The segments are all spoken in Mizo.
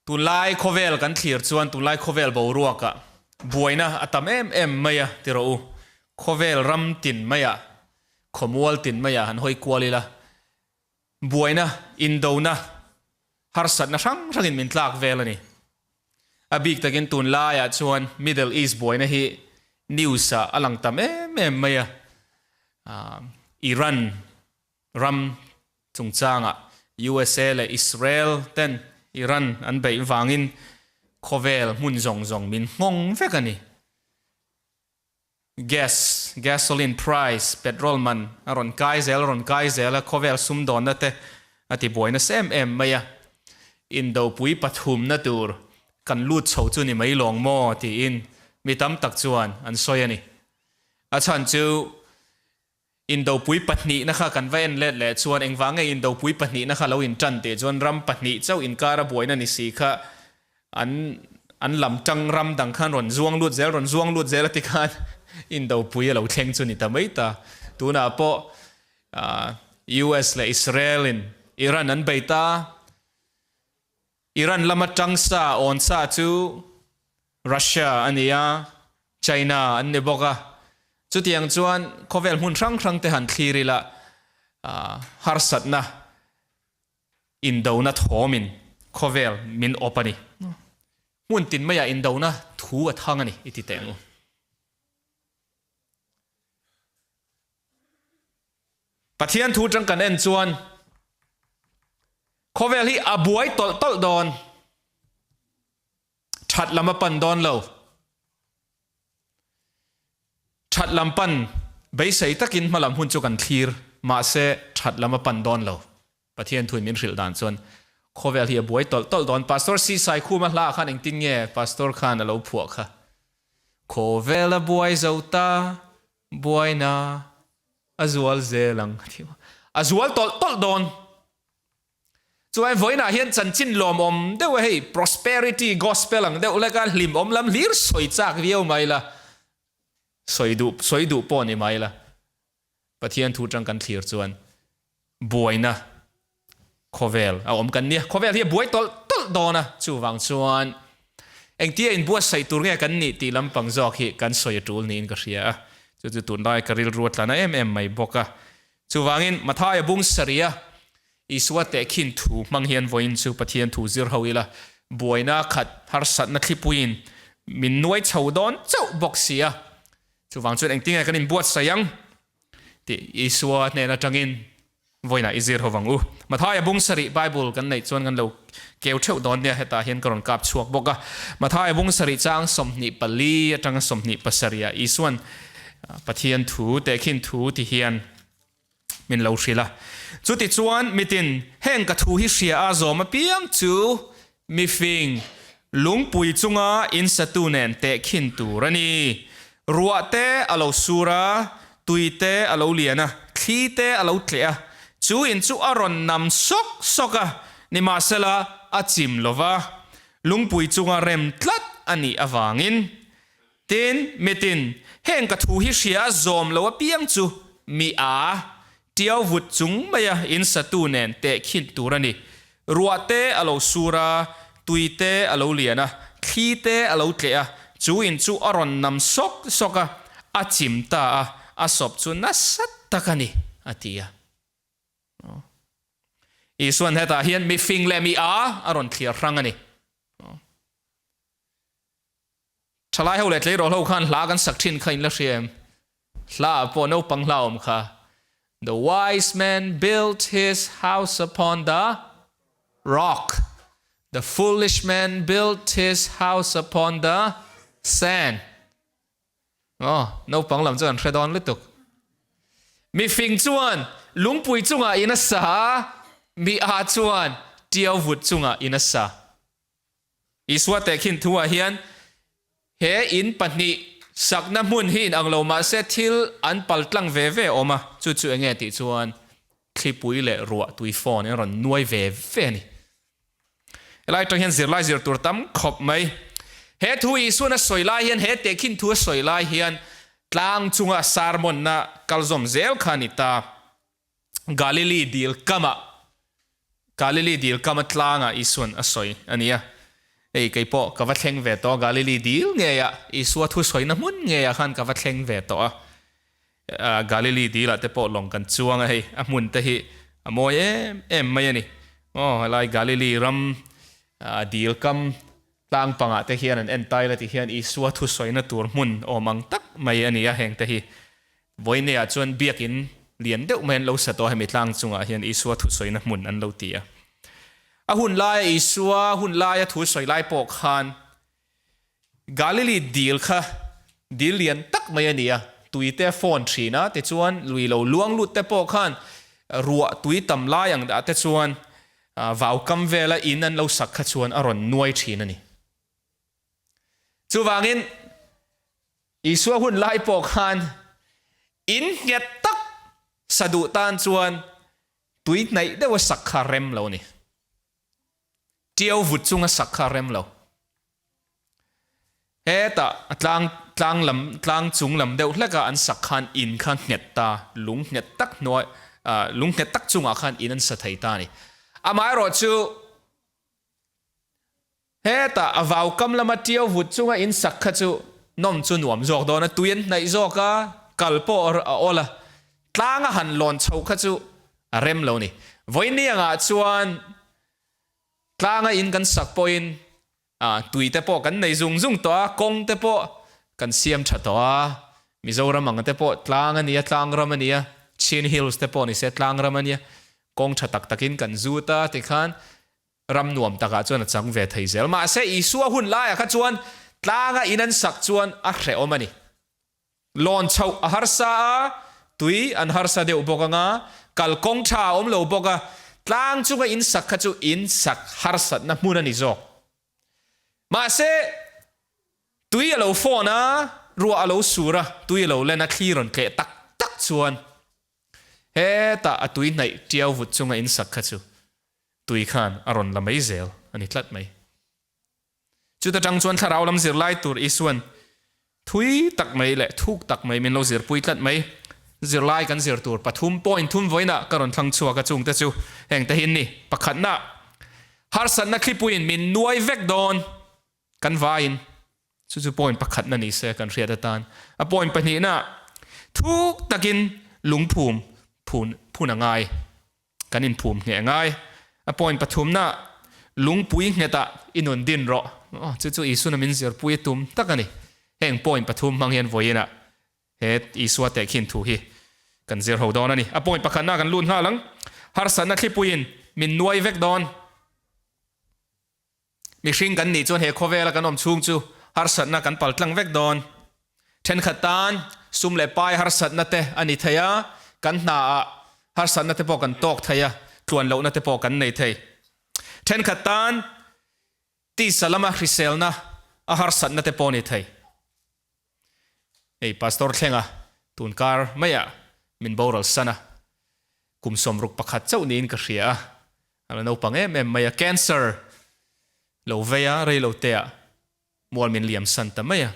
Tunlai khawvel kan thlir chuan tunlai khawvel boruakah buaina a tam em em mai a ti rawh u. Khawvel ram tin maiah, khawmual tin maiah han hawi kual ila, buaina, indona, harsatna hrang hrangin min tlak vel a ni. A bik takin tunlaiah chuan Middle East buaina hi news-ah a lang tam em em mai a. Iran ram chungchangah usa leh Israel ten Iran an beih vangin khawvel hmun zawng zawng min nghawng vek a ni. Gas, gasoline price, petrol man a rawn kai zel a rawn kai zel a, khawvel sumdawnna te a ti buai nasa em em mai a. Indopui pathumna tur kan lut chho chu ni mai lawng maw tiin mi tam tak chuan an sawi a ni. A chhan chu Indopui pahnihna kha kan va en let leh chuan engvang nge indopui pahnihna kha lo intan tih chuan ram pahnih chauh inkara buaina ni si kha an an lam tang ram dang khan rawn zuang lut zel rawn zuang lut zel a ti khan indopui a lo thleng chu ni ta mai ta. Tunah pawh US leh Israel in Iran an bei ta. Iran lama tang sa awn sa chu Russia a ni a, China an ni bawk a. Chutiang chuan khawvel hmun hrang hrang te han thlir ila harsatna indona thawmin khawvel min awp a ni. Hmun tin maiah indona thu a thang a ni i ti teh ang u. Pathian thu tang kan en chuan khawvel hi a buai tawlh tawlh dawn. That lam a pan dawn lo. That lam pan beisei takin hma lam hun chu kan thlir, mahse that lam a pan dawn lo. Pathian thuin min hrilh dan chuan khawvel hi a buai tawlh tawlh dawn. Pastor Si Saikhuma hla ah khan engtin nge Pastor khan a lo phuah kha? Khawvel a buai zo ta, buaina a zual zel ang a ti. A zual tawlh tawlh dawn. Chuan vawiinah hian chanchin lawmawm deuh a hei prosperity gospel ang deuh leka hlimawm lam hlir sawi chak viau mai la, sawi duh sawi duh pawh ni mai la, Pathian thu tang kan thlir chuan buaina khawvel a awm kan nia. Khawvel hi a buai tawlh tawlh dawn a, chuvang chuan engtia inbuatsaih tur nge kan nih tih lampang zawk hi kan sawi a tul niin ka hria a, chu chu tunlai ka rilru a tlana em em mai bawk a. Chuvangin Mathaia bung sarih a Isua tehkhin thu hmang hian vawiin chu Pathian thu zir ho ila, buaina khat harsatna thlipuiin min nuai chho dawn chauh bawk si a. Chuvang chuan engtinge kan inbuatsaih ang tih Isua hnen atangin vawiinah i zir ho vang u. Mathaia bung sarih Bible kan neih chuan kan lo keu theuh dawn nia, hetah hian ka rawn kap chhuak bawk a. Mathaia bung sarih chang 24 atanga 27 ah Isuan Pathian thu tehkhin thu ti hian min lo hrilh a. Chutichuan mitin heng ka thu hi hria a zawm apiang chu mifing lungpui chunga insatu nen tehkhin tur a ni. Ruah te a lo sur a, tui te a lo lian a, thli te a lo tleh a, chu in chu a rawn nam sawk sawk a, nimahsela a chim lo va, lungpui chunga rem tlat a nih avangin Tin, mitin, heng ka thu hi hria a zawm lo apiang chu mi a tiau vut chung maia in satu nen tehkhin tur a ni. Ruah te a lo sur a, tui te a lo lian a, thli te a lo tleh a, chu in chu a rawn nam sawk sawk a, a chim ta a, a sawp chu nasa tak a ni, a ti a. Isuan hetah hian mi fing leh mi a a rawn thliar hrang a ni. Thalai ho leh tleirawl ho khan hla kan sak thin kha in la hria em? Hla ah pawh naupang hla awm kha The wise man built his house upon the rock, the foolish man built his house upon the sand. Aw, naupang lam chu an hre dawn lutuk. Mifing chuan lungpui chungah in a sa a, mi ah chuan tiau vut chungah in a sa. Isua tehkhin thuah hian he in pahnih sakna hmun hi inang lo mah se thil an pal tlang ve ve awm a, chu chu enge tih chuan thlipui leh ruah tui phone in rawn nuai ve ve a ni. Helai atang hian zirlai zir tur tam khawp mai. He thu Isuan a sawi lai hian, he tehkhin thu a sawi lai hian tlang chunga sermon-na kalzawm zel kha a ni ta. Galili dil kamah, Galili dil kama tlangah Isuan a sawi a ni a. Hei kei pawh ka va thleng ve tawh a, Galili dil ngeiah, Isua thusawina hmun ngeiah khan ka va thleng ve tawh a. Galili dilah te pawh lawng kan chuang a, hei a hmun te hi a mawi em em mai a ni. Aw helai Galili ram dil kam tlang pangah te hian an en tai la ti hian Isua thusawina tur hmun awm ang tak mai a ni a, heng te hi Vawineah chuan biakin lian deuh mai an lo sa tawh a, hemi tlang chungah hian Isua thusawina hmun an lo ti a. A hun laia Isua hun laia thusawi lai pawh khan Galili dil kha dil lian tak mai a ni a, tui te a fawn thin a, tichuan lui lo luang lut te pawh khan ruah tui tam lai ang dah te chuan vau kam vela in an lo sak kha chuan a rawn nuai thin a ni. Chuvangin Isua hun lai pawh khan in nghet tak sa duh tan chuan tui hnaih deuha sak kha rem lo a ni. Tiau vut chunga sak kha rem lo. Hetah a tlang tlang lam tlang chung lam deuh hleka an sak khan in kha nghet ta, lung nghet tak hnuai ah lung nghet tak chungah khan in an sa thei ta a ni. Amaherawhchu hetah a vau kam lama tiau vut chunga in sak kha chu nawm chu nuam zawk dawn a, tui an hnaih zawk a, kal pawh a awl a, tlanga han lawn chho kha chu a rem lo ni. Vawiiniangah chuan tlanga in kan sak pawhin tui te pawh kan nei zung zung tawh a, kawng te pawh kan siam tha tawh a, Mizoram ang te pawh tlang a nia, tlang ram a nia, Chin Hills te pawh ni se tlang ram a nia, kawng tha tak takin kan zut a tikhan ram nuam takah chuan a chang ve thei zel. Mahse Isua hun laiah kha chuan tlanga in an sak chuan a hrehawm a ni. Lawn chhoh a harsa a, tui an harsa deuh bawk ang a, kalkawng tha a awm lo bawk a, tlang chunga in sak kha chu in sak harsatna hmun a ni zawk. Mahse, tui a lo fawn a, ruah a lo sur a, tui a lo len a, thli rawn tleh tak tak chuan hetah a tui hnaih tiau vut chunga in sak kha chu tui khan a rawn la mai zel a ni tlat mai. Chuta tang chuan thlarau lam zirlai tur Isuan thui tak mai leh thuk tak mai min lo zirpui tlat mai. Zirlai kan zir tur pathum point thum vawiinah ka rawn thlang chhuak a chungte chu heng te hi an ni. Pakhatna, harsatna thlipuiin min nuai vek dawn kan vaiin chu chu point pakhatna ni se kan hriat atan. A point pahnihna, thuk takin lungphum phun phun a ngai. Kan inphum ngheh ngai. A point pathumna, Lungpui nghetah i nun din rawh. Aw, chu chu Isuna min zirpui a tum tak a ni. Heng point pathum hmang hian vawiinah he Isua tehkhin thu hi kan zir ho dawn a ni. A point pakhatna kan lut nghal ang. Harsatna thlipuiin min nuai vek dawn. Mihring kan nih chuan he khawvela kan awm chhung chu harsatna kan pal tlang vek dawn. Thenkhat tan sum leh pai harsatna te a ni thei a, kan hnaah harsatna te pawh kan tawk thei a, tluan lohna te pawh kan nei thei. Thenkhat tan tisa lama hriselna a harsatna te pawh a ni thei. Hei Pastor Thlenga tunkar maiah min boral san a, kum 61 chauh niin ka hria a, a la naupang em em mai a, cancer lo vei a, rei lo teah mual min liam san ta mai a.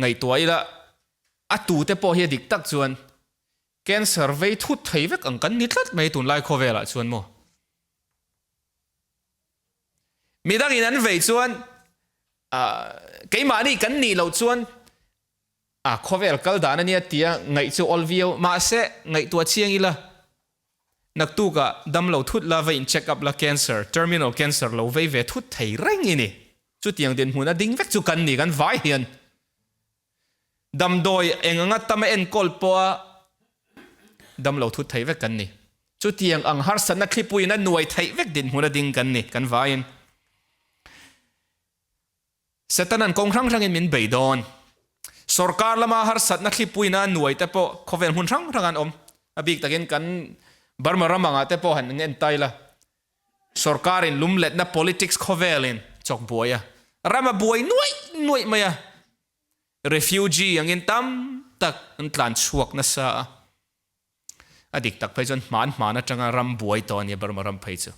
Ngaihtuah ila a tute pawh hi a dik tak chuan cancer vei thut thei vek ang kan ni tlat mai tunlai khawvelah chuan maw. Midangin an vei chuan keimahni kan nih loh chuan a khawvel kal dan a nia tia ngaih chu awl viau. Mahse, ngaihtuah chiang ila naktukah dam lo thut la va in check up la cancer, terminal cancer lo vei ve thut thei reng i ni. Chutiang dinhmun a ding vek chu kan ni kan vai hian. Damdawi eng anga tam a enkawl pawha damlo thut thei vek kan ni. Chutiang ang harsatna thlipuiin a nuai theih vek dinhmun a ding kan ni, kan vaiin. Setanan kawng hrang hrangin min bei dawn. Sorkar lama harsatna thlipuiin a nuai te pawh khawvel hmun hrang hrang an awm. A bik takin kan Burma ram angah te pawh han entai la. Sorkarin lumletna politics khawvelin chawk buai a, ram a buai nuaih nuaih mai a. Refugee angin tam tak an tlan chhuak nasa a, a dik tak phei chuan hman hman atanga ram buai tawh a nia Burma ram phei chu.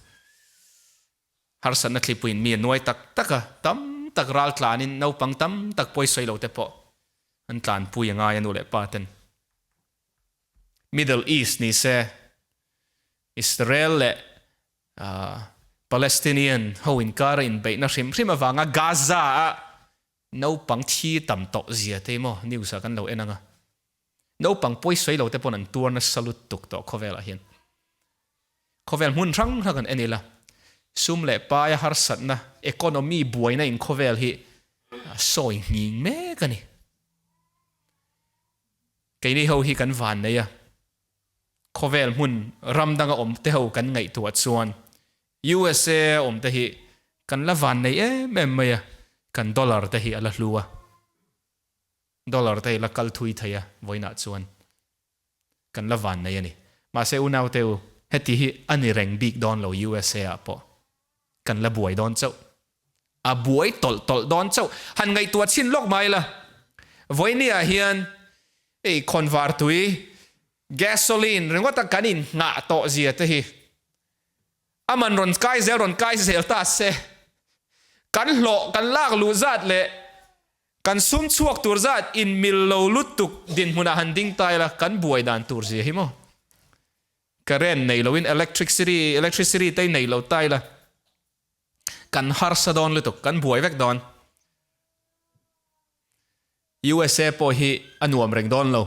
Harsatna thlipuiin mi a nuai tak tak a, tam tak ral tlanin naupang tam tak pawisawi lo te pawh an tlanpui a ngai a nu leh pa ten. Middle East ni se Israel leh. Palestinian ho inkara inbeihna hrim hrim avanga Gaza-a naupang thi tam tawh zia te maw news ah kan lo en ang a. Naupang pawi sawi lo te pawn an tuar nasa lutuk tawh khawvelah hian. Khawvel hmun hrang hrang kan en ila, sum leh paia harsatna, economy buaina in khawvel hi a sawi nghing mek a ni. Keini ho hi kan van nei a, khawvel hmun ram danga awm te ho kan ngaihtuah chuan USA a awm te hi kan la van nei em em mai a, kan dollar te hi a la hlu a, dollar te hi la kal thui thei a vawiinah chuan. Kan la van nei a ni. Mahse unaute u, heti hi a ni reng bik dawn lo USA ah pawh. Kan la buai dawn chauh. A buai tawlh tawlh dawn chauh. Han ngaihtuah chhin lawk mai la. Vawiini ah hian ei khawnvar tui, gasoline, ringawt a kan in nghah tawh zia te hi a man rawn kai zel rawn kai zel ta se. Kan hlawh kan lak luh zat leh Kan sum chhuak tur zat in mil lo lutuk dinhmunah han ding ta ila kan buai dan tur zia hi maw? Current nei loin electricity electricity te nei lo ta ila kan harsa dawn lutuk, kan buai vek dawn. USA pawh hi a nuam reng dawn lo.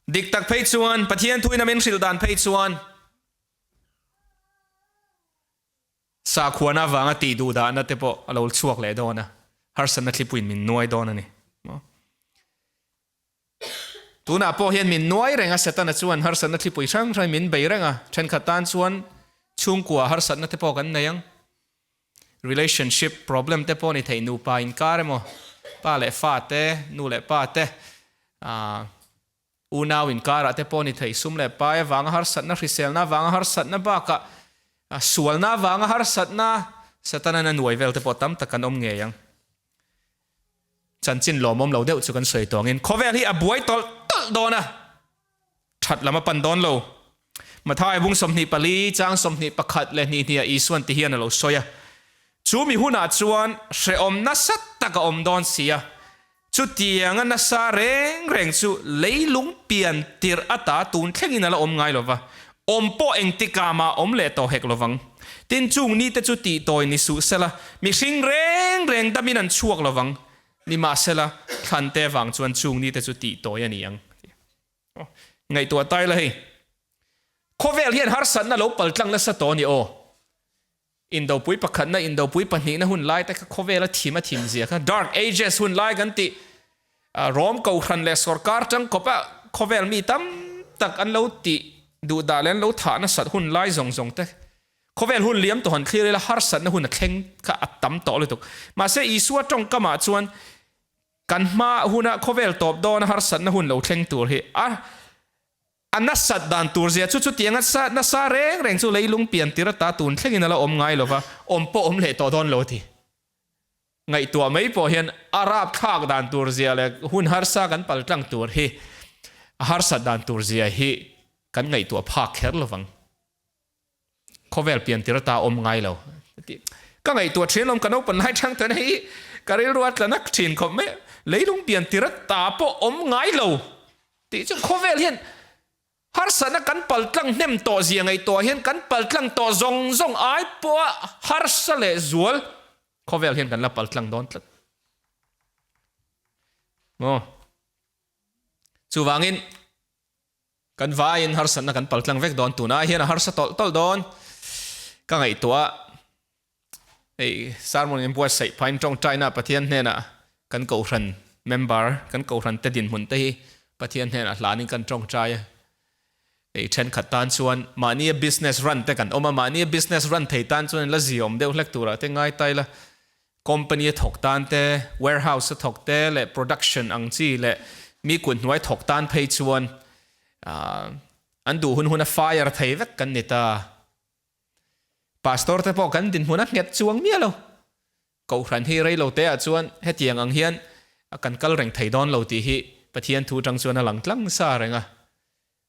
Dik tak phei chuan Pathian thuin a min hrilh dan phei chuan Sakhuana avanga tih duh dahna te pawh a lo chhuak leh dawn a, harsatna thlipuiin min nuai dawn a ni. Tunah pawh hian min nuai reng a, Setana chuan harsatna thlipui hrang hrangin min bei reng a, thenkhat tan chuan chhungkua harsatna te pawh kan nei ang. Relationship problem te pawh ni thei, nupa inkar emaw, pa leh fa te, nu leh pa te, Unau inkarah te pawh ni thei, sum leh pai avanga harsatna, hriselna avanga harsatna bakah sualna avanga harsatna, Satanan a nuai vel te pawh tam tak kan awm ngei ang. Chanchin lawmawm lo deuh chu kan sawi tawngin khawvel hi a buai tawlh tawlh dawn a, that lam a pan dawn lo. Matthai bung 24 chang 21 leh hnih hniah Isuan ti hian a lo sawi a, Chu mi hunah chuan hrehawm nasa tak a awm dawn si a, Chutianga nasa reng reng chu leilung pian tirh ata tun thlengin a la awm ngai lo va, awm pawh engtikah mah awm leh tawh hek lo vang. Tin, chung nite chu tihtawi ni suh sela, mihring reng reng damin an chhuak lo vang. Nimahsela, thlante vang chuan chung nite chu tihtawi a ni ang. Ngaihtuah tai la hei. Khawvel hian harsatna lo paltlang nasa tawh a ni aw. Indopui pakhatna, indopui pahnihna hun lai te kha khawvela thim a thim zia kha Dark Ages hun lai kan tih Rom kohhran leh sorkar tangkawpa khawvel mi tam tak an lo tih duh dah leh an lo thah nasat hun lai zawng zawng te khawvel hun liam tawh han thlir ila harsatna hun a thleng kha a tam tawh lutuk. Mahse Isua tawngkamah chuan kan hma huna khawvel tawp dawna harsatna hun lo thleng tur hi a A nasat dan tur zia chu chutiang a sa nasa reng reng chu leilung pian tir ata tun thlengin a la awm ngai lo va, awm pawh awm leh tawh dawn lo a ti. Ngaihtuah mai pawh hian a rapthlak dan tur zia leh hun harsa kan pal tlang tur hi a harsat dan tur zia hi kan ngaihtuah phak kher lo vang. Khawvel pian tir ata awm ngai lo a ti. Ka ngaihtuah thin alawm ka naupang lai chang chuan hei ka rilru a tla nak thin khawp mai. Leilung pian tir ata pawh awm ngai lo tih chu khawvel hian harsatna kan pal tlang hnem tawh zia ngaihtuah hian kan pal tlang tawh zawng zawng ai pawha harsa leh zual khawvel hian kan la pal tlang dawn tlat. Maw? Chuvangin Kan vaiin harsatna kan paltlang vek dawn, tunah hian a harsa tawlh tawlh dawn. Ka ngaihtuah hei sermon in buatsaih phain tawngtaina Pathian hnenah kan kohhran member, kan kohhran te dinhmun te hi Pathian hnenah hlanin kan tawngtai a. Hei thenkhat tan chuan mahnia business run te kan awm a, mahnia business run thei tan chuan la ziawm deuh hlek turah te ngai ta ila. Company a thawk tan te, warehouse a thawk te leh production ang chi leh mi kut hnuai thawk tan phei chuan an duh hun hun a fire thei vek kan ni ta. Pastor te pawh kan dinhmun a nghet chuang miah lo. Kohhran hi rei lo te ah chuan hetiang ang hian kan kal reng thei dawn lo tih hi Pathian thu tang chuan a lang tlang sa reng a.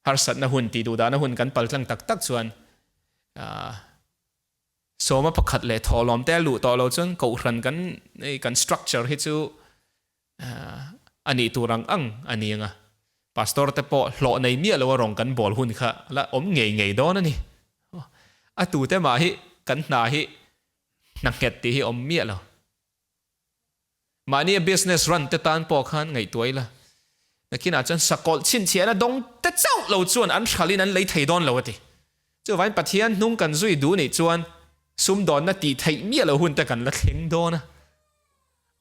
Harsatna hun tih duhdahna hun kan pal tlang tak tak chuan Sawma pakhat leh thawhlawm te a luh tawh lo chuan kohhran kan kan structure hi chu a nih tur ang ang a ni ang a. Pastor te pawh hlawh nei miah lo a rawng kan bawl hun kha la awm ngei ngei dawn a ni. A tute mah hi kan hna hi hna nghet tih hi awm miah lo. Mahni a business run te tan pawh khan ngaihtuah ila, nakinah chuan sakawlh chhinchhiahna dawng te chauh lo chuan an hralhin an lei thei dawn lo a ti. Chuvangin Pathian hnung kan zui duh nih chuan sumdawnna tih theih miah lo hun te kan la thleng dawn a.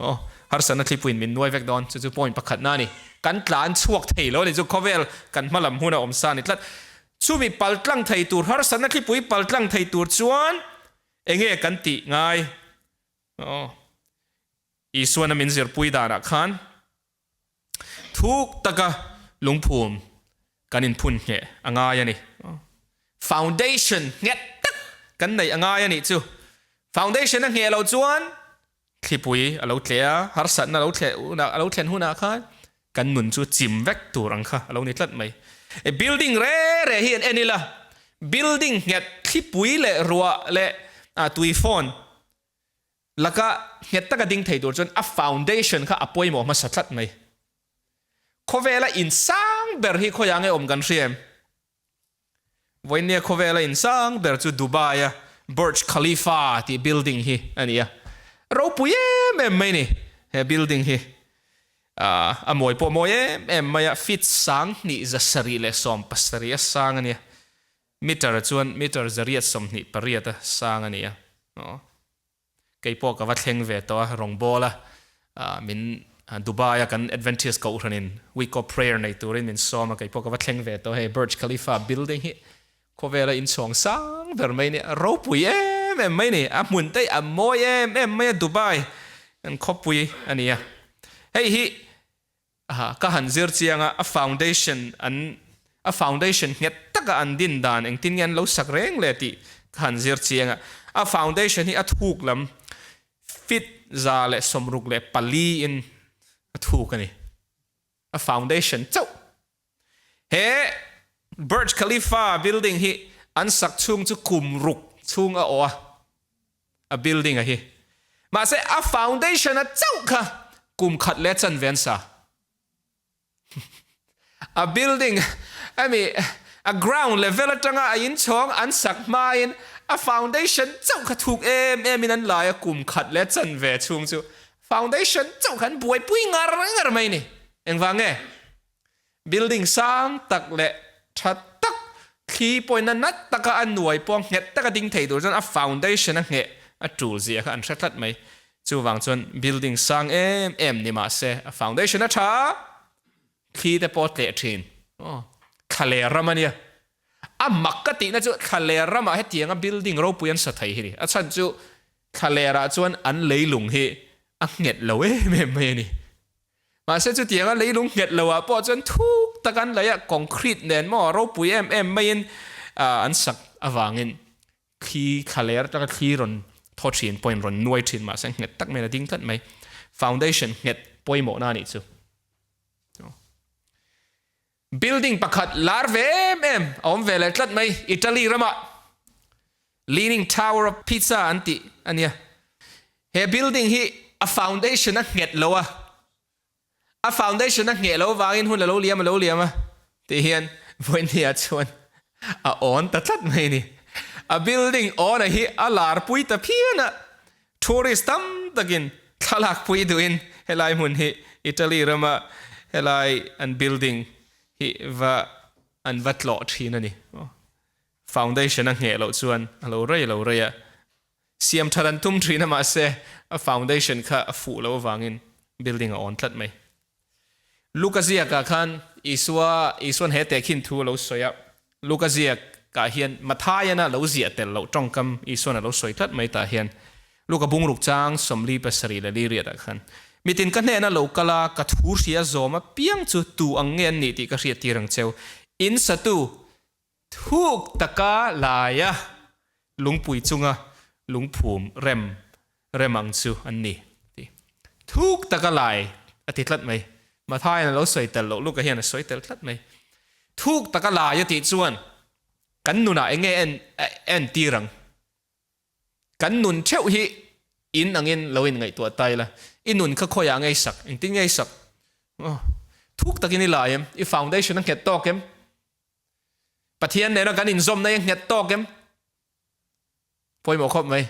Aw, harsatna thlipuiin min nuai vek dawn, chu chu point pakhatna a ni. Kan tlan chhuak thei lo a ni chu khawvel kan hma lam huna awm sa a ni tlat. Chumi paltlang thei tur, harsatna thlipui paltlang thei tur chuan enge kan tih ngai? Aw, Isuana min zirpui danah khan thuk taka lungphum kan inphun ngheh a ngai a ni. Foundation nghet tak kan neih a ngai a nih chu. Foundation a ngheh loh chuan thlipui a lo tleh a, harsatna a lo thleh hunah a lo thlen hunah khan kan nun chu chim vek tur ang kha a lo ni tlat mai. Building re re hi an en ila, building nghet thlipui leh ruah leh tuifawn Laka nghet taka ding thei tur chuan a foundation kha a pawimawh hmasa tlat mai. Khawvela in sang ber hi khawiah nge awm kan hria em? Vawinia khawvela in sang ber chu Dubai a Burj Khalifa tih building hi a ni a. Ropui em em mai ni he building hi. A mawi pawh mawi em em mai a, feet 2770 a sang a nia. Meter chuan meter 128 a sang a ni a, aw. Kei pawh ka va thleng ve tawh a, rawngbâwl a, min Dubai a kan Adventist kohhranin week of prayer nei turin min sawm a, kei pawh ka va thleng ve tawh a, hei Burj Khalifa building hi khawvela inchhawng sang ber mai a ni, a ropui em em mai a ni, a hmun te hi a mawi em em mai a, Dubai kan khawpui a ni a, hei hi Aha, ka han zir chiang a, a foundation an, a foundation nghet taka an din dan engtin nge an lo sak reng le tih ka han zir chiang a. A foundation hi a thuk lam feet 164 in a thuk a ni. A foundation chauh. He Burj Khalifa building hi an sak chhung chu kum ruk chhung a awh a. A building a hi. Mahse a foundation a chauh kha kum khat leh chanve an sa. A building ami a ground level atanga a inchhawng an sak hmain a foundation chauh kha thuk em em in an lai a kum khat leh chanve chhung chu foundation chauh kha an buaipui ngar ngar mai ni. Engvang nge? Building sang tak leh tha tak, thli pawhin a nat taka a nuai pawh nghet taka ding thei tur chuan a foundation a ngheh a tul zia kha an hre tlat mai. Chuvang chuan building sang em em ni mah se a foundation a tha, thli te pawh a tleh thin. Aw, thlaler ram a nia. A mak ka tihna chu thlaler ramah hetianga building ropui an sa thei hi ni. A chhan chu thlalerah chuan an leilung hi a nghet lo em em mai a ni. Mahse chutianga leilung nghet lo ah pawh chuan thuk tak an lei a, concrete nen maw ropui em em maiin an sak avangin thli thlaler atanga thli rawn thaw thin pawhin rawn nuai thin mahse nghet tak maiin a ding tlat mai. Foundation nghet pawimawhna a nih chu. Building pakhat lar ve em em a awm ve leh tlat mai Italy ramah Leaning Tower of Pisa an tih a nia. He building hi a foundation a nghet lo a, a foundation a ngheh lo vangin hun a lo liam a lo liam a tih hian vawinia chuan a awn ta tlat mai a ni. A building awna hi a lar pui ta phian a, Tourist tam takin thlalak pui duhin helai hmun hi Italy rama helai an building hi va an va tlawh thin a ni. Foundation a ngheh loh chuan a lo rei lo rei a, siam that an tum thin a mahse a foundation kha a fuh loh avangin building a awn tlat mai. Luka ziakah khan Isua, Isuan he tehkhin thu a lo sawi a, Luka ziakah hian Matthaiana lo ziah tel loh tawngkam Isuan a lo sawi tlat mai tah hian Luka bungruk chang 48 riatah khan, Mitin ka hnena lo kal a, ka thu hria zawm apiang chu tu ang nge an nih tih ka hriattir ang cheu. In satu Thuk taka laia lungpui chunga lungphum rem rem ang chu an ni ti. Thuk taka lai a ti tlat mai. Mathaiin a lo sawi tel loh Luka hian a sawi tel tlat mai. Thuk taka lai a tih chuan kan nunah eng nge en entir ang? Kan nun theuh hi in angin lo in ngaihtuah ta ila, i nun kha khawiah ngei sak, engtin ngei sak? Aw, thuk takin i lai em? I foundation a nghet tawk em? Pathian nena kan inzawmna hi a nghet tawk em? Pawimawh khawp mai.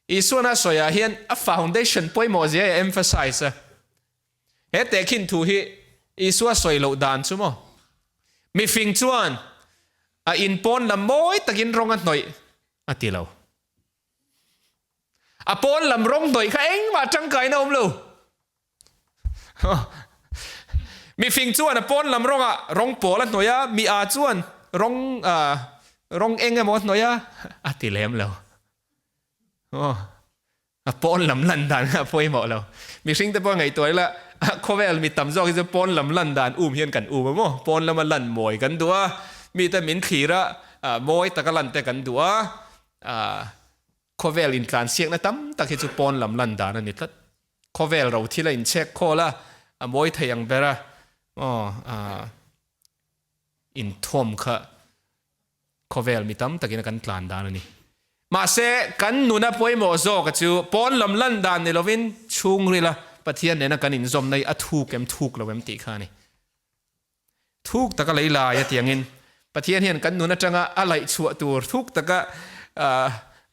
Isuan a sawiah hian a foundation pawimawh zia a emphasize a. He tehkhin thu hi Isua sawi loh dan chu maw? Mifing chuan a inpawn lam mawi takin rawng a hnawih a ti lo. A pawn lam rawng hnawih kha engmah tangkaina awm lo. Mifing chuan a pawn lam rawngah rawng pawl a hnawih a, mi a chuan rawng rawng eng emaw a hnawih a, a ti lem lo. A pawn lam lan dan kha a pawimawh lo. Mihring te pawh ngaihtuah ila khawvel mi tam zawk hi chu pawn lam lan dan um hian kan um a maw? Pawn lama lan mawi kan duh a, mite min thlir a, mawi taka lan te kan duh a, khawvel intlansiakna tam tak hi chu pawn lam lan dan a ni tlat. Khawvel ro thil a inchhek khawl a, a mawi thei ang ber a, aw inthawm kha Khawvel mi tam takin a kan tlan dan a ni. Mahse, kan nuna pawimawh zawka chu pawn lam lan dan ni lovin chhungrila Pathian nena kan inzawmna hi a thuk em thuk lo em tih kha a ni. Thuk taka lei lai a tiangin Pathian hian kan nun atanga a laih chhuah tur thuk taka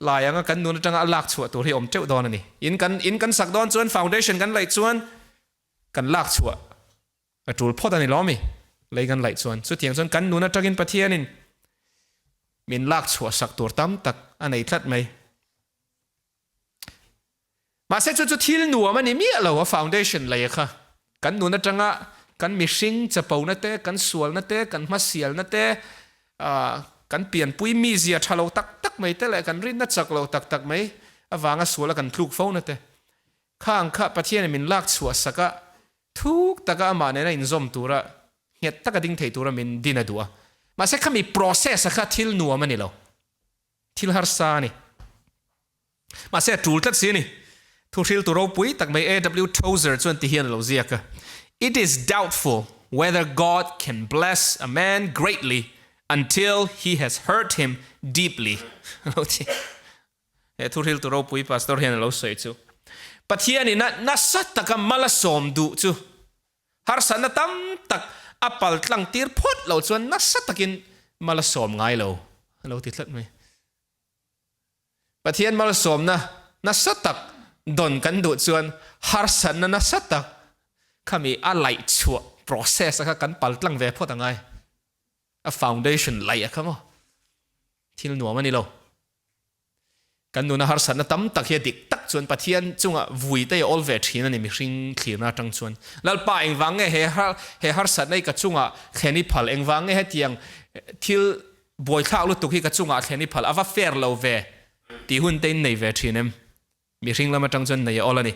lai anga kan nun atanga a lak chhuah tur hi a awm teuh dawn a ni. In kan in kan sak dawn chuan foundation kan laih chuan kan lak chhuah A tul phawt a ni lo mi? Lei kan laih chuan chutiang chuan kan nun atangin Pathianin min lak chhuah sak tur tam tak a nei tlat mai. Mahse chu chu thil nuam a ni miah lo a foundation lei a kha. Kan nun atanga kan mihring chapona te, kan sualna te, kan hmasialna te, kan pianpui mizia tha lo tak tak mai te leh kan rinna chak lo tak tak mai avanga suala kan tluk fona te kha ang kha Pathianin min lak chhuah sak a, Thuk taka amah nena inzawm tura nghet taka ding thei tura min din a duh a. Mahse khami process a kha thil nuam a ni lo. Thil harsa a ni. Mahse a tul tlat si a ni. Thuhriltu ropui tak mai AW Tozer chuan ti hian a lo ziak a, It is doubtful whether God can bless a man greatly until he has hurt him deeply. A lo ti. He thuhriltu ropui pastor hian a lo sawi chu, Pathianin a nasa taka mal a sawm duh chu harsatna tam tak a pal tlang tir phawt lo chuan nasa takin mal a sawm ngai lo a lo ti tlat mai. Pathian malsawmna nasa tak dawn kan duh chuan harsatna nasa tak khami a laih chhuah process a kha kan pal tlang ve phawt a ngai. A foundation laih a kha maw? Thil nuam a ni lo. Kan nuna harsatna tam tak hi a dik tak chuan Pathian chunga vui te hi a awl ve thin a ni mihring thlirna atang chuan. Lalpa engvang nge he he harsatna hi ka chunga thlen i phal, engvang nge hetiang thil buaithlak lutuk hi ka chungah thlen i phal, a va fair lo ve tih hun te in nei ve thin em? Mihring lam atang chuan nei a awl a ni.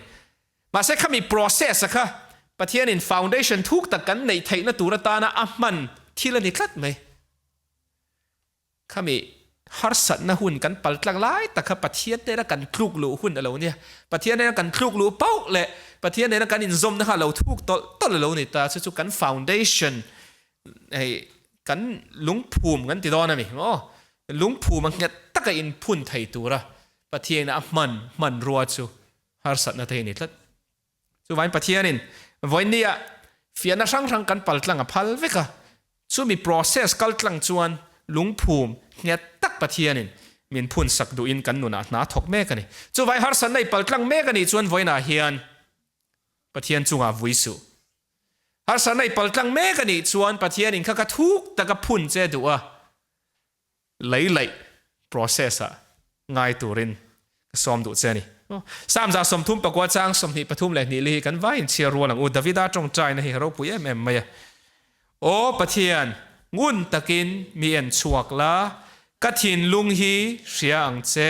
Mahse khami process a kha Pathianin foundation thuk tak kan neih theihna tur atana a hman thil a ni tlat mai. Khami harsatna hun kan pal tlang lai tak kha Pathian nena kan tluk luh hun a lo nia. Pathian nena kan tluk luh pauh leh Pathian nena kan inzawmna kha a lo thuk tawlh tawlh a lo ni ta. Chu chu kan foundation hei kan lungphum kan ti dawn a ni maw? Lungphum a nghet taka inphun thei tura Pathian a hman hmanrua chu harsatna te hi a ni tlat. Chuvain Pathianin vawinia fiahna hrang hrang kan pal tlang a phal vek a, chumi process kal tlang chuan lungphum nghet tak Pathianin min phun sak duhin kan nunah hna thawk mek a ni. Chuvai harsatna i pal tlang mek a nih chuan vawiinah hian Pathian chungah vui suh. Harsatna i pal tlang mek a nih chuan Pathianin kha ka thuk taka phun che duh a, Lei laih process ah ngai turin ka sawm duh che a ni. Psalm 39 chang 23 leh hnih li hi kan vai inchhiar rual ang u. Davida tawngtaina hi ropui em em mai a. Aw Pathian, ngun takin mi en chhuak la, ka thinlung hi hria ang che.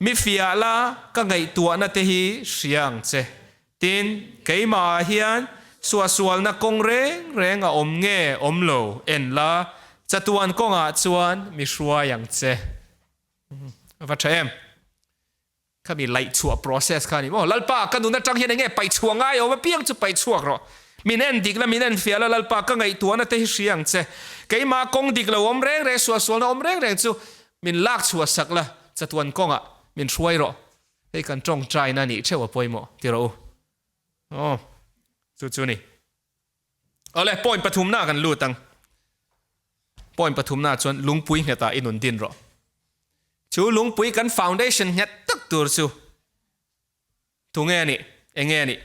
Mi fiah la, ka ngaihtuahna te hi hria ang che. Tin, keimahah hian suahsualna kawng reng reng a awm nge awm lo en la, chatuan kawngah chuan mi hruai ang che. A va tha em? Khami laih chhuah process kha a ni maw? Lalpa, ka nun atang hian enge paih chhuah ngai awm apiang chu paih chhuak rawh. Min en dik la, min en fiah la, Lalpa, ka ngaihtuahna te hi hria ang che. Keimah kawng dik lo awm reng reng, suahsualna awm reng reng chu min lak chhuah sak la, chatuan kawngah min hruai rawh. Hei kan tawngtaina nih theuh a pawimawh ti rawh u. Aw, chu chu ni. Awle, point pathumna kan lut ang. Point pathumnaah chuan lungpui nghetah i nun din rawh. Chu lungpui kan foundation nghet tak tur chu tunge a nih? Enge a nih?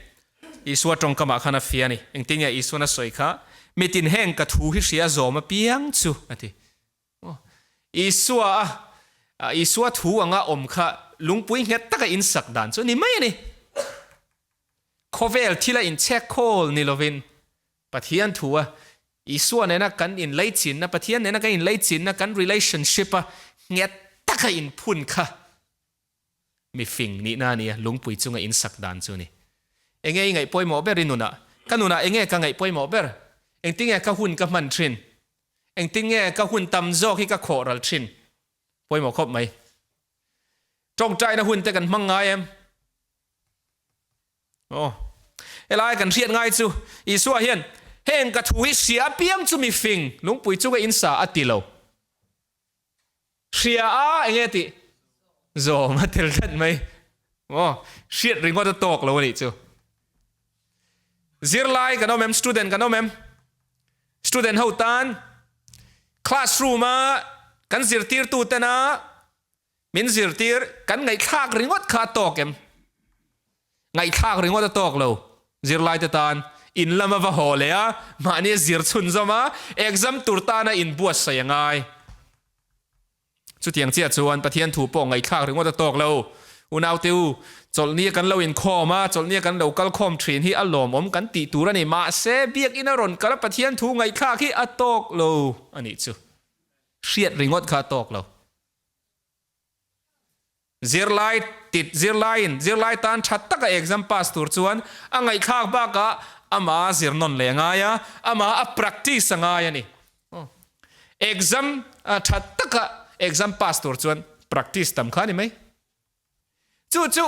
Isua tawngkamah khan a fia a ni. Engtin nge Isuan a sawi kha? Mitin heng ka thu hi hria zawm apiang chu a ti. Isua a Isua thu anga awm kha lungpui nghet taka insak dan chu a ni mai a ni. Khawvel thila inchhek khawl ni lovin Pathian thu a Isua nena kan inleichinna, Pathian nena kan inleichinna, kan relationship a nghet taka inphun kha mi fing nihna a nia, lungpui chunga insak dan chu a ni. Enge i ngaih pawimawh ber i nunah? Ka nunah enge ka ngaih pawimawh ber? Engtinge ka hun ka hman thin? Engtinge ka hun tam zawk hi ka khawh ral thin? Pawimawh khawp mai. Tawngtaina hun te kan hmang ngai em? Aw, helai kan hriat ngai chu Isua hian heng ka thu hi hria apiang chu mi fing lungpui chunga in sa a ti lo. Hria a enge tih zawm a tel tlat mai. Aw, hriat ringawt a tawk lo a nih chu. Zirlai kan awm em? Student kan awm em? Student ho tan classroom a kan zirtirtu tena Min zirtir, kan ngaihthlak ringawt kha a tawk em? Ngaihthlak ringawt a tawk lo. Zirlaite tan in lama va haw leh a, mahni a zir chhunzawm a, exam tur tana inbuatsaih a ngai. Chutiang chiah chuan Pathian thu pawh ngaihthlak ringawt a tawk lo. Unaute u, chawlhnia kan lo inkhawm a, chawlhnia kan lo kal khawm thin hi a lawmawm kan tih tur a ni. Mahse, biakinn a rawn kal a Pathian thu ngaihthlak hi a tawk lo a nih chu. Hriat ringawt kha a tawk lo. Zirlai tit zirlaiin zirlai tan tha taka exam pass tur chuan a ngaihthlak bakah ama zir nawn leh a ngai a, ama a practice a ngai a ni. Exam tha taka exam pass tur chuan practice tam kha a ni mai. Chu chu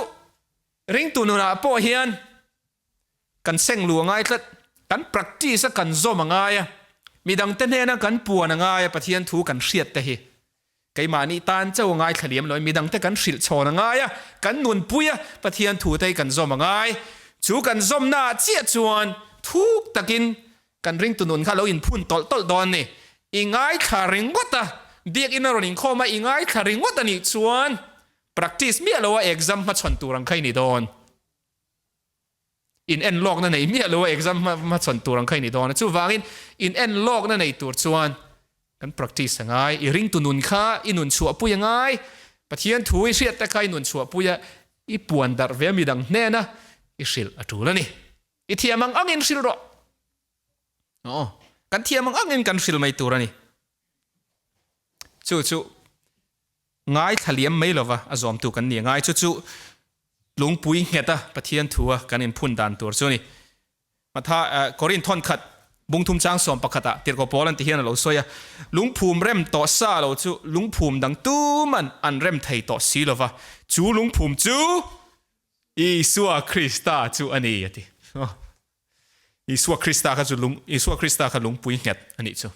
ringtu nunah pawh hian kan seng lu a ngai tlat, kan practice a kan zawm a ngai a, midangte hnena kan puan a ngai a Pathian thu kan hriat te hi. Keimahni tan chauh a ngaithla liam lo, midangte kan hrilh chhawn a ngai a, kan nunpui a, Pathian thute hi kan zawm a ngai. Chu kan zawmnaah chiah chuan thuk takin kan ringtu nun kha lo inphun tawlh tawlh dawn a ni. I ngaithla ringawt a, biakinn a rawn inkhawm a, i ngaithla ringawt a nih chuan practice miah loa exam hmachhawn tur ang kha i ni dawn. In en lawkna nei miah lo a exam hmachhawn tur ang kha i ni dawn a, chuvangin in en lawkna nei tur chuan kan practice a ngai, i ringtu nun kha i nun chhuahpui a ngai, Pathian thu i hriat te kha i nun chhuahpui a, i puan darh ve a midang hnena i hrilh a tul a ni. I thiam ang angin hrilh rawh. Aw, kan thiam ang angin kan hrilh mai tur a ni. Chu chu Ngaithla liam mai lova a zawmtu kan ni a ngai. Chu chu lungpui ngheta Pathian thua kan inphun dan tur chu a ni. Matha Korinth thawn khat bungthum chang sawm pakhatah Tirhkoh Paul an ti hian a lo sawi a, Lungphum rem tawh sa lo chu lungphum dang tuman an rem thei tawh si lova, chu lungphum chu Isua Krista chu a ni a ti. Isua Krista kha chu lung Isua Krista kha lungpui nghet a nih chu.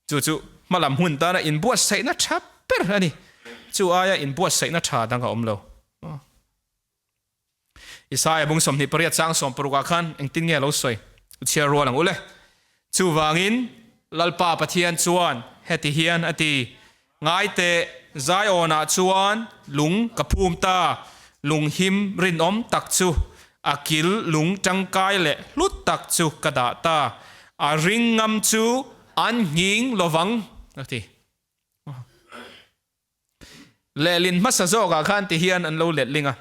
Chu chu hmalam hun tana inbuatsaihna tha ber a ni. Chu aia inbuatsaihna tha dang a awm lo. Isaia bung 28 chang 60 ah khan engtin nge a lo sawi? U chhiar rual ang u le. Chuvangin Lalpa Pathian chuan heti hian a ti, Ngaite, Zion-ah chuan lung ka phum ta, lung him rinawm tak chu, a kil lung tangkai leh hlut tak chu ka dah ta, a ring ngam chu an nghing lovang, a ti. Lehlin hmasa zawkah khan ti hian an lo letling a,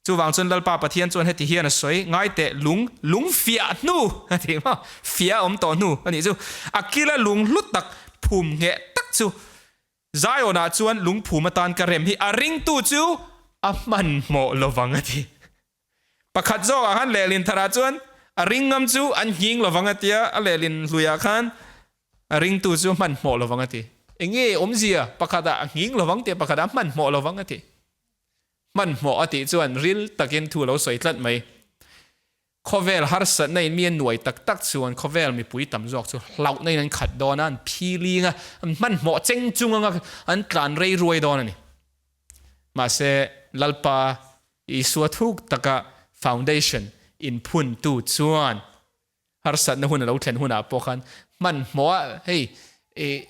chuvang chuan Lalpa Pathian chuan heti hian a sawi, Ngaite, lung, lung fiah hnu, a ti maw? Fiah a awm tawh hnu a nih chu. A kila lung hlu tak, phum ngheh tak chu Zion-ah chuan lungphum atan ka rem hi a ringtu chu a hmanhmawh lovang a ti. Pakhat zawkah khan lehlin tharah chuan a ring ngam chu an nghing lovang a tia, a lehlin hluiah khan a ringtu chu a hmanhmawh lovang a ti. Enge awmzia? Pakhatah a nghing lovang tih pakhatah a hmanhmawh lovang a ti. Hmanhmawh a tih chuan ril takin thu a lo sawi tlat mai. Khawvel harsatna in mi a nuai tak tak chuan khawvel mipui tam zawk chu hlauhna in an khat dawn a, an philing a, an hmanhmawh cheng chung anga an tlan rei ruai dawn a ni. Mahse, Lalpa Isua thuk taka foundation inphuntu chuan. Harsatna hun a lo thlen hunah pawh khan hmanhmawh a hei ih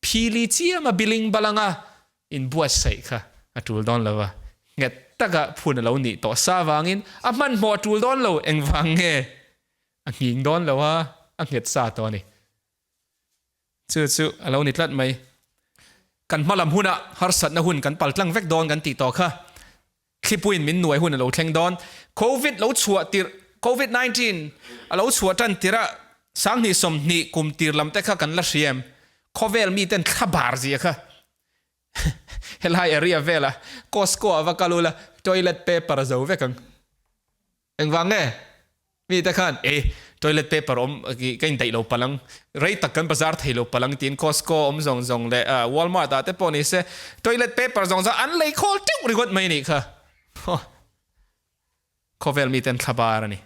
phili chiam a billing balanga inbuatsaih kha a tul dawn lo va, nghet taka phun a lo nih tawh sa avangin a hmanhmawh a tul dawn lo, engvang nge a nghing dawn lo a, a nghet sa tawh a ni. Chu chu a lo ni tlat mai. Kan hmalam hunah harsatna hun kan paltlang vek dawn kan tih tawh kha. Thlipuiin min nuai hun a lo thleng dawn. Covid lo chhuah tirh, Covid 19 a lo chhuah tan tirh a, 20 20 kum tir lam te kha kan la hria em? Khawvel miten thla bar zia kha helai area vela Costco ah va kal ula toilet paper a zo vek ang. Engvang nge? Mite khan, E, toilet paper awm ka indaih lo palh ang, rei tak kan bazar thei lo palh ang tiin Costco awm zawng zawng leh Walmart ah te pawh ni se toilet paper zawng zawng an lei khawl teuh ringawt mai nih kha. Khawvel miten thla bar a ni.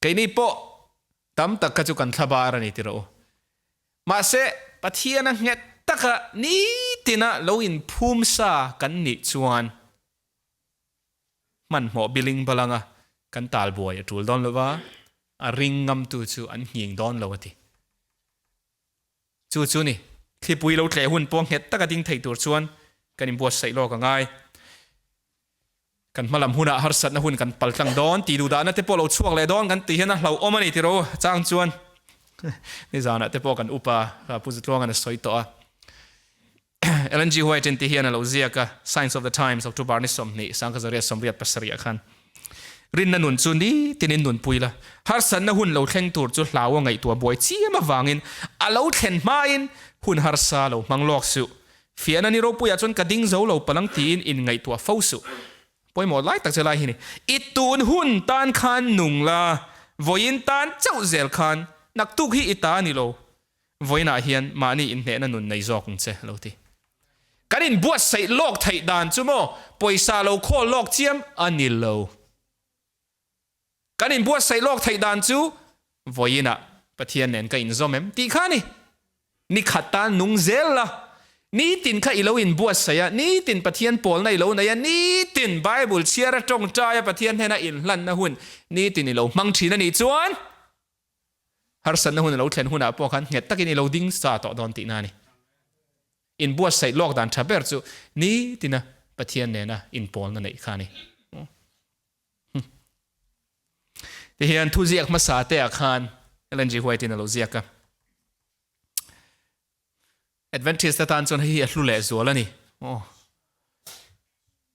Keini pawh tam tak kha chu kan thla bar a ni ti rawh u. Mahse, Pathiana nghet taka nitina lo inphum sa kan nih chuan, Hmanhmawh billing balanga kan tal buai a tul dawn lo va, a ring ngamtu chu an nghing dawn lo a ti. Chu chu ni, thlipui lo tleh hun pawh nghet taka ding thei tur chuan kan inbuatsaih lawk a ngai. Kan hmalam hunah harsatna hun kan paltlang dawn tih duhdahna te pawh lo chhuak leh dawn kan tih hian a hlauhawm a ni tiro chang chuan nizanah te pawh kan upa Pu Zutluanga'n a sawi tawh a. Ellen G. White in ti hian a lo ziak a, Signs of the Times, October ni 20, 1877 ah khan. Rinna nun chu nitinin nunpui la, harsatna hun lo thleng tur chu hlau a ngaihtuah buai chiam avangin a lo thlen hmain hun harsa lo hmang lawk suh. Fiahna ni ropuiah chuan ka ding zo lo palang tiin inngaihtuah fo suh. Pawimawh lai tak che lai hi ni. I tun hun tan khan nung la, vawiin tan chauh zel khan naktuk hi i ta a ni lo. Vawiinah hian mahni inhnehna nun nei zawk ang che, lo ti. Kan inbuatsaih lawk theih dan chu maw pawisa lo khawl lawk chiam a ni lo. Kan inbuatsaih lawk theih dan chu vawiinah Pathian nen ka inzawm em tih kha a ni. Ni khat tan nung zel la, nitin kha i lo inbuatsaih a, nitin Pathian pawlna i lo nei a, nitin Bible chhiar a tawngtai a Pathian hnena inhlanna hun nitin i lo hmang thin a nih chuan, Harsatna hun a lo thlen hunah pawh khan nghet takin i lo ding sa tawh dawn tihna a ni. Inbuatsaih lawk dan tha ber chu nitina Pathian nena inpawlna neih kha a ni. Tihian thuziak hmasa te ah khan Ellen G. White-in a lo ziak a. Adventist atan chuan hei hi a hlu leh zual a ni. Aw.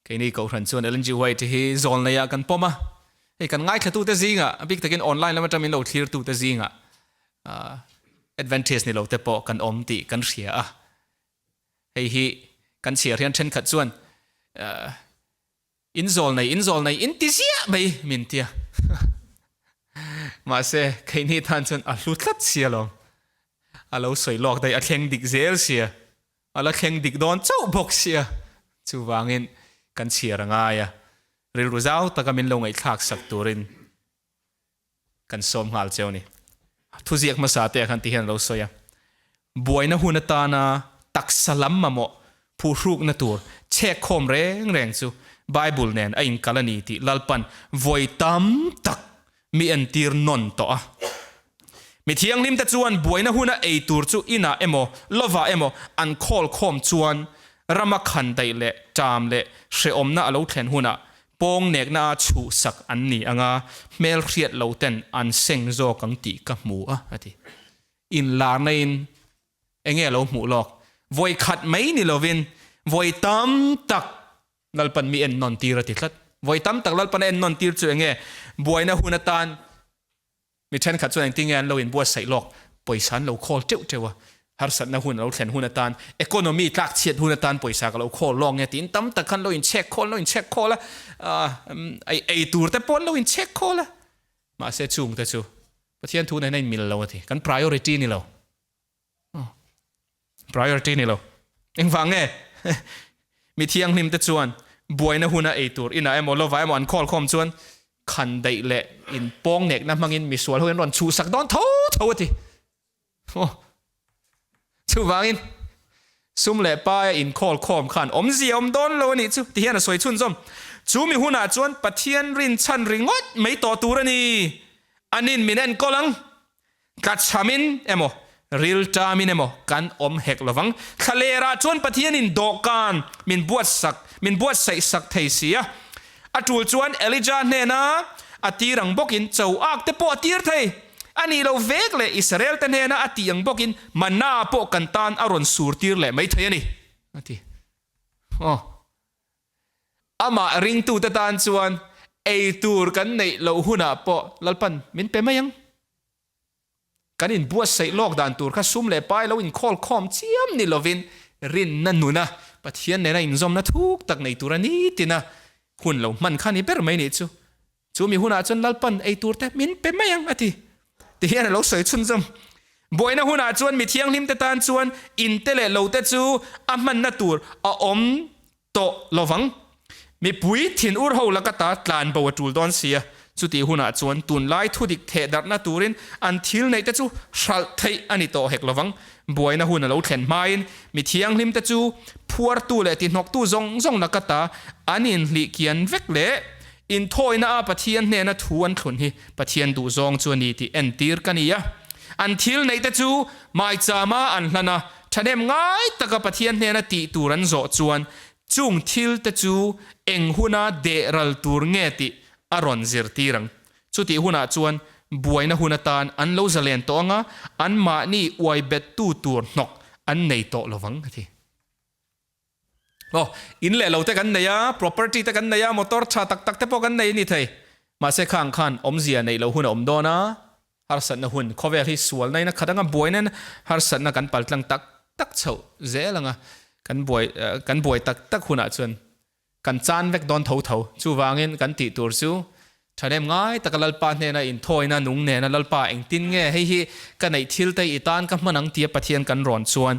Keini Kohhran chuan Ellen G. White hi zawl neiah kan pawm a. Hei kan ngaithlatute zingah, a bik takin online lam atang min lo thlirtute zingah Adventist ni lo te pawh kan awm tih kan hria a. Hei hi kan chhiar hian thenkhat chuan In zawl nei, in zawl nei, in ti ziah mai min tia. Mahse, keini tan chuan a hlu tlat sia lawm. A lo sawi lawk daih, a thleng dik zel sia. A la thleng dik dawn chauh bawk sia. Chuvangin kan chhiar a ngai a, rilru zau taka min lo ngaihthlak sak turin Kan sawm nghal cheu ni. Thuziak hmasa te ah khan ti hian a lo sawi a, Buaina hun atana taksa lam mamawh phuhrukna tur chhek khawm reng reng chu Bible nen a inkal a ni tih Lalpan vawi tam tak mi entir nawn tawh a. Mi thianghlimte chuan buaina huna ei tur chu inah emaw lovah emaw an khawl khawm chuan rama khan daih leh ṭam leh hrehawmna a lo thlen hunah Pawng nekna a chhuhsak an ni anga hmelhriat lo ten an seng zawk ang tih ka hmu a, a ti. Inlarna in enge a lo hmuh lawk? Vawi khat mai ni lovin vawi tam tak Lalpan mi en nawn tir a ti tlat. Vawi tam tak Lalpan a en nawn tir chu enge buaina hun atan Mi thenkhat chuan engtin nge an lo inbuatsaih lawk? Pawisa an lo khawl teuh teuh a, harsatna hun a lo thlen hun atan, economy tlak chhiat hun atan pawisa ka lo khawl lawk nge tiin tam tak khan lo inchhek khawl, lo inchhek khawl a, ei tur te pawh an lo inchhek khawl a. Mahse chung te chu Pathian thu nen a inmil lo a ti, kan priority ni lo. Priority ni lo. Engvang nge? Mi thianghlim te chuan buaina huna ei tur inah emaw lovah emaw an khawl khawm chuan khan daih leh in pawng nekna hmangin misual ho in rawn chhuhsak dawn tho tho a ti. Chuvangin sum leh paia in khawl khawm khan awmzia awm dawn lo a nih chu ti hian a sawi chhunzawm. Chu mi hunah chuan Pathian rinchhan ringawt mai tawh tur a ni. Anin min enkawl ang. Tlachhamin emaw, rilṭamin emaw kan awm hek lovang. Thlalerah chuan Pathianin dawhkan min buatsak, min buatsaih sak thei si a. A ṭul chuan Elijah hnena a tir ang bawkin cho ak te pawh a tir thei. A nih loh vek leh Israel te hnena a tih ang bawkin manna pawh kan tan a rawn sur tir leh mai thei a ni, a ti. Aw. Amah ringtute tan chuan ei tur kan neih loh hunah pawh Lalpan min pe mai ang. Kan inbuatsaih lawk dan tur kha sum leh pai lo inkhawl khawm chiam ni lovin rinna nuna Pathian nena inzawmna thuk tak nei tura nitina hun lo hman kha ni ber mai nih chu. Chu mi hunah chuan Lalpan ei tur te min pe mai ang a ti. Ti hian a lo sawi chhunzawm. Buaina hunah chuan mi thianghlim te tan chuan in te leh lo te chu a hmanna tur a awm tawh lovang. Mipui thinur ho laka ta tlan bo a tul dawn si a, chutih hunah chuan tunlai thudik thehdarhna turin an thil neih te chu hralh theih a ni tawh hek lovang. Buaina hun a lo thlen hmain mi thianghlim te chu phuartu leh tihnawktu zawng zawng laka ta an inhlih kian vek leh inthawina a Pathian hnena thu an thlun hi Pathian duhzawng chu a ni tih entir ka ni a. An thil neih te chu maichama an hlan a, Thahnem ngai taka Pathian hnena tih tur an zawh chuan chung thil te chu eng huna deh ral tur nge tih a rawn zirtir ang. Chutih hunah chuan buaina hun atan an lo zalen tawh anga anmahni uai bettu tur hnawk an nei tawh lovang a ti. Aw, in leh lo te kan nei a, property te kan nei a, motor tha tak tak te pawh kan nei a ni thei. Mahse khang khan awmzia neih loh hun a awm dawn a, Harsatna hun, Khawvel hi sualna in a khat anga buaina in harsatna kan paltlang tak tak chhoh zel anga kan buai kan buai tak tak hunah chuan kan chan vek dawn tho tho. Chuvangin kan tih tur chu thahnem ngai taka Lalpa hnena inthawina nung nena Lalpa engtin nge hei hi ka neih thil te i tan ka hman ang tia Pathian kan rawn chuan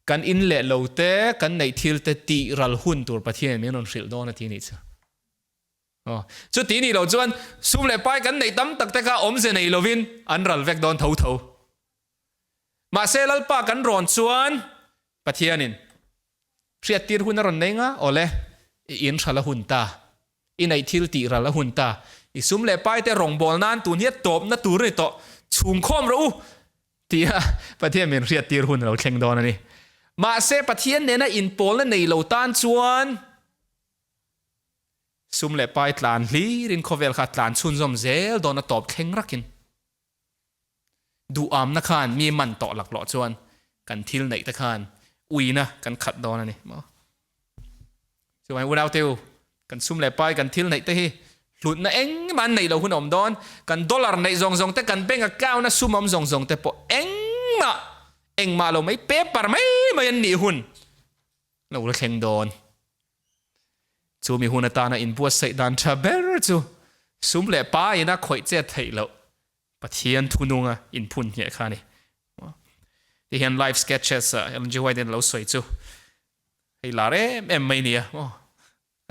kan in leh lo te kan neih thil te tih ral hun tur Pathian in min rawn hrilh dawn a ti nih chu. Aw, chuti nih loh chuan sum leh pai kan neih tam tak te kha awmze nei lovin an ral vek dawn tho tho. Mahse Lalpa kan rawn chuan Pathianin hriattir hun a rawn nei nga, awle, i in hral a hun ta, i neih thil tih ral a hun ta, i sum leh pai te rawngbâwl nan tun hi a tawpna tur a ni tawh, chhungkhawm rawh u tia Pathian min hriattir hun a lo thleng dawn a ni. Mahse Pathian nena inpawlna nei lo tan chuan, Sum leh pai tlan hlirin khawvel kha tlan chhunzawm zel dawn a tawp thleng rakin duhamna khan mi man tawh laklawh chuan kan thil neih te khan uina kan khat dawn a ni maw. Chuvangin unaute u, kan sum leh pai kan thil neih te hi hlutna engmah an neih loh hun a awm dawn, kan dollar neih zawng zawng te, kan bank account a sum awm zawng zawng te pawh engmah engmah lo mai paper mai mai an nih hun lo la thleng dawn. Chu mi hun atana inbuatsaih dan tha ber chu sum leh pa ina khawih chet theih loh Pathian thununga inphun ngheh kha a ni. Ti hian life sketches ah Ellen G. White in a lo sawi chu hei lar em em mai nia maw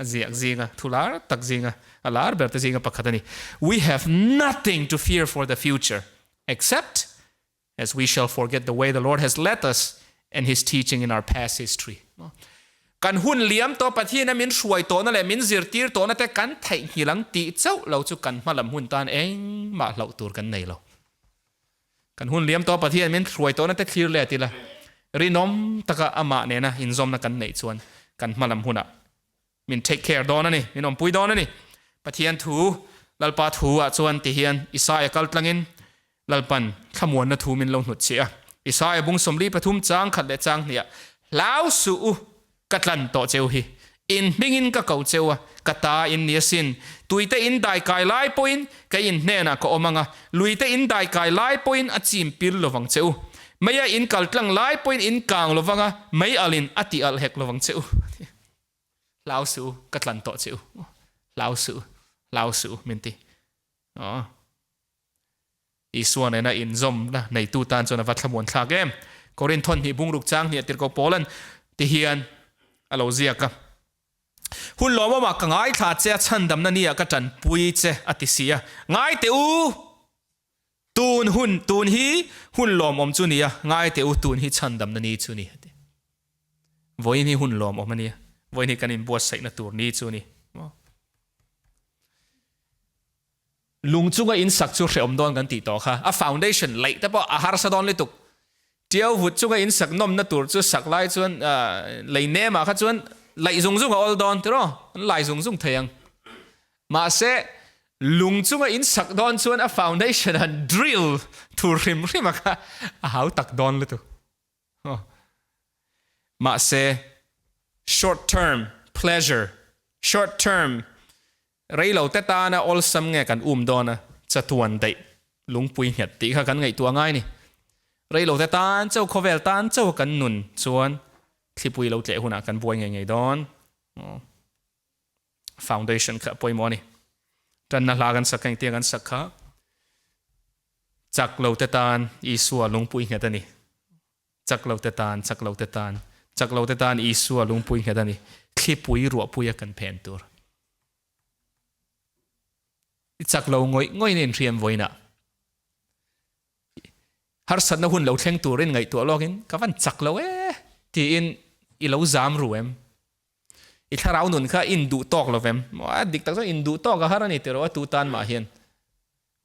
a ziak zinga thu lar tak zinga a lar ber te zinga pakhat a ni. We have nothing to fear for the future except As we shall forget the way the Lord has led us and his teaching in our past history. Kan hun liam tawh Pathian a min hruai tawhna leh min zirtir tawhna te kan theihnghilh ang tih chauh lo chu kan hma lam hun tan engmah hlauh tur kan nei lo. Kan hun liam tawh Pathian min hruai tawhna te thlir let ila, rinawm taka amah nena inzawmna kan neih chuan kan hma lam hunah Min take care dawn a ni, min awmpui dawn a ni. Pathian thu, Lalpa thu ah chuan ti hian Isaia kal tlangin Lalpan thlamuanna thu min lo hnutchhiah a. Isaia bung 43 chang khat leh chang hniah, Hlau suh u, ka tlan tawh cheu hi. In hmingin ka ko cheu a, ka ta in ni asin. Tuite in dai kai lai pawhin kei in hnenah ka awm ang a, luite in dai kai lai pawhin a chim pil lovang che u. Meia in kal tlang lai pawhin in kang lovang a, mei alin a ti alh hek lovang che u. Hlau suh u, ka tlan tawh che u. Hlau suh u, hlau suh u min ti. Aw. Isua nena inzawmna neitu tan chuan a va thlamuan thlak em. Korinth thawn hnih bungruk chang hnih a tirhkoh Paulan ti hian a lo ziak a. Hun lawmawmah ka ngaithla che a, chhandamna niah ka tanpui che a ti si a. Ngai teh u! Tun hun, tun hi hun lawmawm chu ni a, ngai teh u, tun hi chhandamna ni chu ni a ti. Vawiin hi hun lawmawm a nia, vawiin hi kan inbuatsaihna tur ni chu a ni. Lung chunga in sak chu hrehawm dawn kan tih tawh kha. A foundation laih te pawh a harsa dawn lutuk. Tiau vut chunga in sak nawmna tur chu sak lai chuan lei nemah kha chuan laih zung zung a awl dawn tiraw? An lai zung zung thei ang. Mahse, lung chunga in sak dawn chuan a foundation han drill tur hrim hrim a kha a hau tak dawn lutuk. Mahse, short term pleasure, short term rei lo te tana awlsam nge kan um dawn a, chatuan daih lungpui nghet tih kha kan ngaihtuah ngai ni. Rei lo te tan chauh, khawvel tan chauh kan nun chuan thlipui lo tleh hunah kan buai ngei ngei dawn. Foundation kha a pawimawh a ni. Tanna hla kan sak kha engtia kan sak kha chak lo te tan Isua lungpui nghet a ni. Chak lo te tan, chak lo te tan, chak lo te tan Isua lungpui nghet a ni. Thlipui ruahpui a kan phen tur. I chak lo ngawih ngawih in inhriam vawiinah. Harsatna hun lo thleng turin ngaihtuah lawkin ka van chak lo e tiin i lo zam ru em? I thlarau nun kha in duh tawk lo vem? A dik tak chuan in duh tawk a har a ni tiraw a tu tan mah hian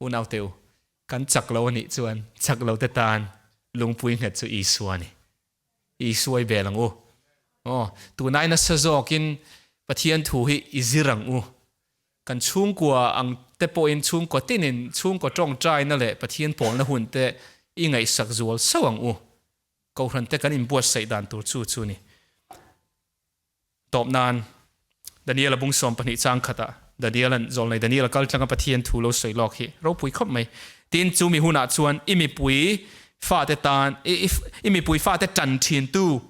unau teu kan chak lo a nih chuan chak lo te tan lungpui nghet chu Isua a ni. Isua i bel ang u. Aw, tunai nasa zawkin Pathian thu hi i zir ang u. Kan chhungkua ang te pawhin chhungkaw tinin chhungkaw tawngtaina leh Pathian pawlna hun te i ngaihsak zual sauh ang u. Kohhran te kan inbuatsaih dan tur chu chu ni. Tawp nan, Daniel-a bung 12 chang khatah Daniel-a'n zawlnei Daniel-a kal tlanga Pathian thu lo sawi lawk hi ropui khawp mai. Tin, chu mi hunah chuan i mipui fate tan, i mipui fate tan thintu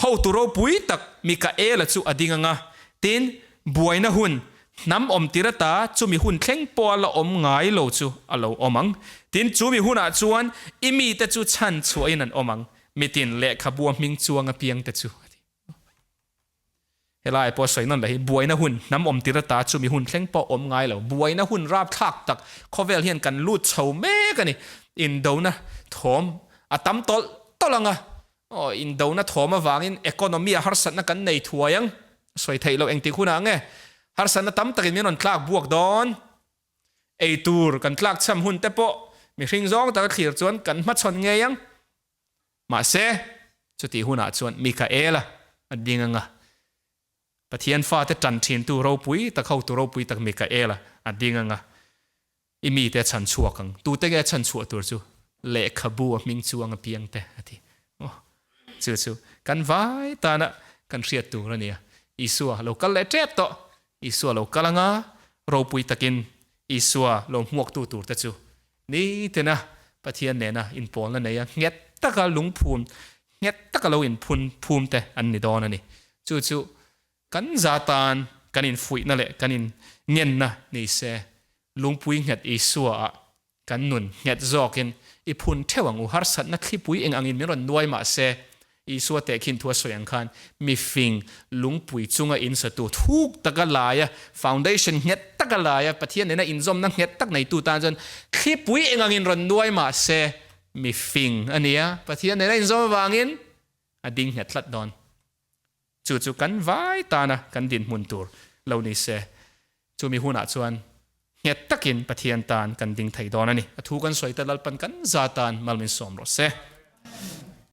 hotu ropui tak Mikaela chu a ding ang a. Tin, buaina hun, hnam awm tir ata chumi hun thleng pawha la awm ngai lo chu a lo awm ang. Tin, chu mi hunah chuan i mite chu chhan chhuahin an awm ang, mitin lehkhabua hming chuang apiangte chu, a ti. Helai pawh sawi nawn leh hi buaina hun hnam awm tir ata chumi hun thleng pawh awm ngai lo. Buaina hun rapthlak tak khawvel hian kan lut chho mek a ni. Indona thawm a tam tawlh tawlh ang a, aw indona thawm avangin economy a harsatna kan nei thuai ang. Sawi theih loh engtik hunah nge harsatna tam takin min rawn tlak buak dawn. Ei tur kan tlak cham hun te pawh mihring zawng taka thlir chuan kan hmachhawn ngei ang. Mahse, chutih hunah chuan Mikaela a ding anga, Pathian fate tan thintu ropui tak, hotu ropui tak Mikaela a ding anga, i mite a chhan chhuak ang. Tute nge a chhan chhuah tur chu? Lehkhabu a hming chuang a piang te, a ti. Aw, chu chu kan vai tana kan hriat tur a nia. Isua lo kal leh tep tawh. Isua lo kal anga, ropui takin Isua lo hmuaktu tur te chu Nitina Pathian nena inpawlna neia nghet taka lungphum, nghet taka lo inphun phum te an ni dawn a ni. Chu chu kan za tan kan infuihna leh kan inngenna ni se, lungpui nghet Isua-ah kan nun nghet zawkin i phun theuh ang u. Harsatna thlipui eng angin min rawn nuai mah se, Isua tehkhin thu a sawi ang khan mifing lungpui chunga insatu thuk taka laia, foundation nghet taka laia, Pathian nena inzawmna nghet tak neitu tan chuan thlipui eng angin rawn nuai mah se mifing a nia, Pathian nena inzawm avangin a ding nghet tlat dawn. Chu chu kan vai tana kan dinhmun tur lo ni se, chumi hunah chuan nghet takin Pathian tan kan ding thei dawn a ni. A thu kan sawi ta Lalpan kan za tan mal min sawm rawh se.